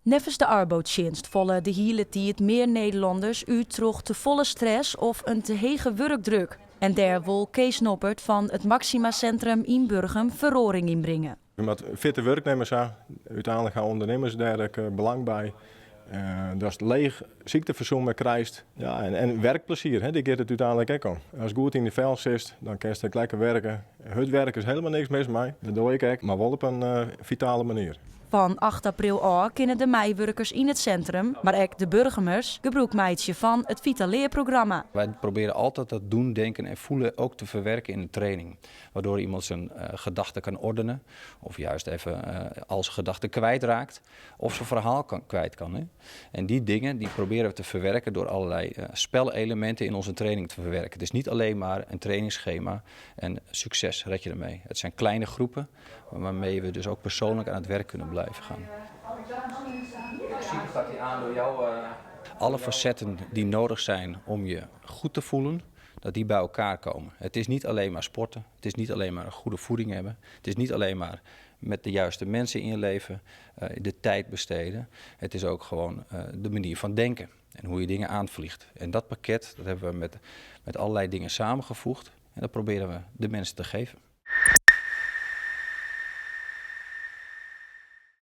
Neffens de Arbotsjinst falle de hiele tiid mear Nederlanners út troch tefolle stress of in te hege wurkdruk. En dêr wol Kees Noppert fan it Maxima Centrum yn Burgum feroaring yn bringe. We moatte fitte wurknimmers ha. Uteinlik ha ûndernimmers dêr ek belang by. Datst leech syktefersûm krijst. Ja, en werkplezier, hè, dêr giet it úteinlik ek om. Ast goed yn dyn fel sitst, dan kinst ek lekker werke. Hurd werke is hielendal niks mis mei, dat doch ik ek, mar wol op in fitale manier. Fan 8 april ôf kinne de meiwurkers yn it sintrum, mar ek de Burgumers, gebrûk meitsje fan it Vitaleerprogramma. Wij proberen altijd dat doen, denken en voelen ook te verwerken in de training. Waardoor iemand zijn gedachten kan ordenen of juist even al zijn gedachten kwijtraakt of zijn verhaal kwijt kan. Hè? En die dingen die proberen we te verwerken door allerlei spelelementen in onze training te verwerken. Het is niet alleen maar een trainingsschema en succes red je ermee. Het zijn kleine groepen waarmee we dus ook persoonlijk aan het werk kunnen blijven gaan. In principe gaat hij aan door jou. Alle facetten die nodig zijn om je goed te voelen, dat die bij elkaar komen. Het is niet alleen maar sporten, het is niet alleen maar een goede voeding hebben, het is niet alleen maar met de juiste mensen in je leven de tijd besteden. Het is ook gewoon de manier van denken en hoe je dingen aanvliegt. En dat pakket, dat hebben we met allerlei dingen samengevoegd en dat proberen we de mensen te geven.